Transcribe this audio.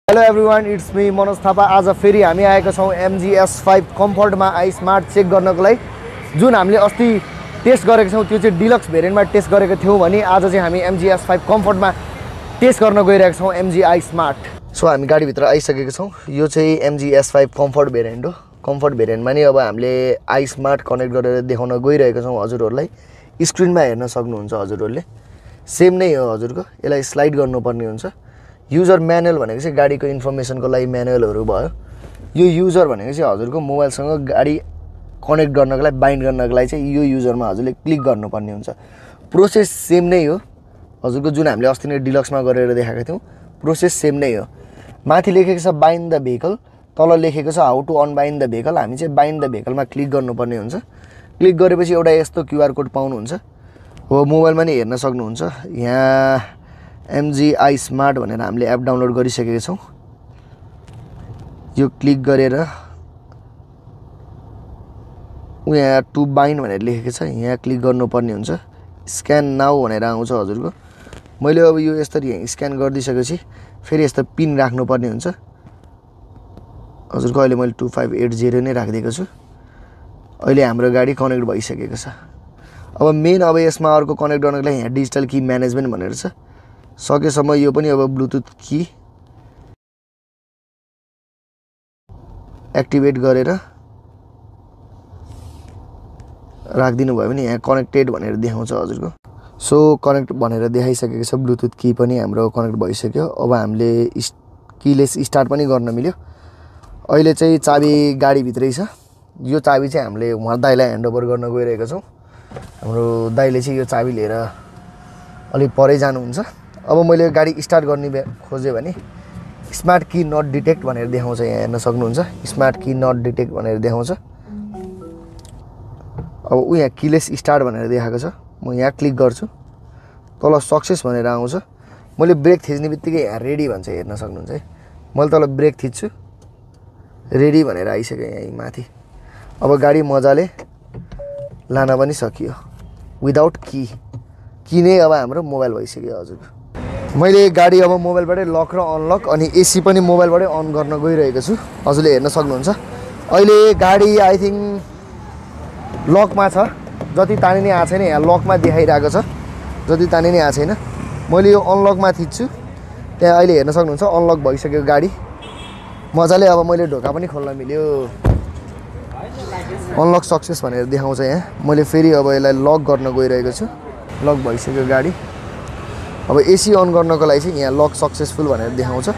Hello everyone, it's me Manoj Thapa. आज फेरि हामी आएका छौँ MG S5 कम्फर्टमा आई स्मार्ट चेक गर्नको लागि। जुन हामीले अस्ति टेस्ट गरेको छौँ त्यो चाहिँ डिलक्स भेरिएन्टमा टेस्ट गरेको थियौँ भने आज चाहिँ हामी MG S5 कम्फर्टमा टेस्ट गर्न गइरहेका छौँ MG आई स्मार्ट। सो हामी गाडीभित्र आइसकेको छौँ। यो चाहिँ MG S5 कम्फर्ट भेरिएन्ट हो। कम्फर्ट भेरिएन्टमा नि अब हामीले आई स्मार्ट कनेक्ट गरेर देखाउन गइरहेका छौँ हजुरहरूलाई। स्क्रिनमा हेर्न सक्नुहुन्छ हजुरहरूले। सेम नै हो हजुरको। यसलाई स्लाइड गर्नुपर्ने हुन्छ। युजर म्यानुअल भनेको चाहिँ गाडीको इन्फर्मेसनको लागि म्यानुअलहरू भयो। यो युजर भनेको चाहिँ हजुरको मोबाइलसँग गाडी कनेक्ट गर्नको लागि बाइन्ड गर्नको लागि चाहिँ यो युजरमा हजुरले क्लिक गर्नुपर्ने हुन्छ। प्रोसेस सेम नै हो हजुरको। जुन हामीले अस्ति नै डिलक्समा गरेर देखाएको थियौँ प्रोसेस सेम नै हो। माथि लेखेको छ बाइन्ड द भेहिकल, तल लेखेको छ how to unbind the vehicle. हामी चाहिँ बाइन्ड द भेहिकलमा क्लिक गर्नुपर्ने हुन्छ। क्लिक गरेपछि एउटा यस्तो क्युआर कोड पाउनुहुन्छ हो। मोबाइलमा नि हेर्न सक्नुहुन्छ। यहाँ MG आई स्मार्ट भनेर हामीले एप डाउनलोड गरिसकेका छौँ। यो क्लिक गरेर यहाँ टु बाइन्ड भनेर लेखेको छ, यहाँ क्लिक गर्नुपर्ने हुन्छ। स्क्यान नाउ भनेर आउँछ हजुरको। मैले अब यो यसरी यहाँ स्क्यान गरिदिइसकेपछि फेरि यस्तो पिन राख्नुपर्ने हुन्छ हजुरको। अहिले मैले 2580 नै राखिदिएको छु। अहिले हाम्रो गाडी कनेक्ट भइसकेको छ। अब मेन अब यसमा अर्को कनेक्ट गर्नको लागि यहाँ डिजिटल की म्यानेजमेन्ट भनेर छ। सकेसम्म यो पनि अब ब्लुटुथ की एक्टिभेट गरेर राखिदिनु भयो भने यहाँ कनेक्टेड भनेर देखाउँछ हजुरको। सो कनेक्ट भनेर देखाइसकेको छ। ब्लुटुथ की पनि हाम्रो कनेक्ट भइसक्यो। अब हामीले कीलेस स्टार्ट पनि गर्न मिल्यो। अहिले चाहिँ चाबी गाडीभित्रै छ। यो चाबी चाहिँ हामीले उहाँ दाइलाई ह्यान्डओभर गर्न गइरहेका छौँ। हाम्रो दाइले चाहिँ यो चाबी लिएर अलिक परै जानुहुन्छ। अब मैले गाडी स्टार्ट गर्ने खोजेँ भने स्मार्ट की नट डिटेक्ट भनेर देखाउँछ। यहाँ हेर्न सक्नुहुन्छ स्मार्ट की नट डिटेक्ट भनेर देखाउँछ। अब यहाँ कीलेस स्टार्ट भनेर देखाएको छ। म यहाँ क्लिक गर्छु, तल सक्सेस भनेर आउँछ। मैले ब्रेक थिच्ने बित्तिकै यहाँ रेडी भन्छ, हेर्न सक्नुहुन्छ है। मैले तल ब्रेक थिच्छु, रेडी भनेर आइसक्यो यहाँ माथि। अब गाडी मजाले लान पनि सकियो विदाउट की नै अब हाम्रो मोबाइल भइसक्यो हजुर। मैले गाडी अब मोबाइलबाटै लक र अनलक अनि एसी पनि मोबाइलबाटै अन गर्न गइरहेको छु। हजुरले हेर्न सक्नुहुन्छ। अहिले गाडी आई थिङ्क लकमा छ। जति तानिने आएको छैन यहाँ लकमा देखाइरहेको छ, जति तानिने आएको छैन। मैले यो अनलकमा थिच्छु, त्यहाँ अहिले हेर्न सक्नुहुन्छ अनलक भइसक्यो गाडी मजाले। अब मैले ढोका पनि खोल्न मिल्यो। अनलक सक्सेस भनेर देखाउँछ यहाँ। मैले फेरि अब यसलाई लक गर्न गइरहेको छु। लक भइसक्यो गाडी। अब एसी अन गर्नको लागि चाहिँ यहाँ लक सक्सेसफुल भनेर देखाउँछ।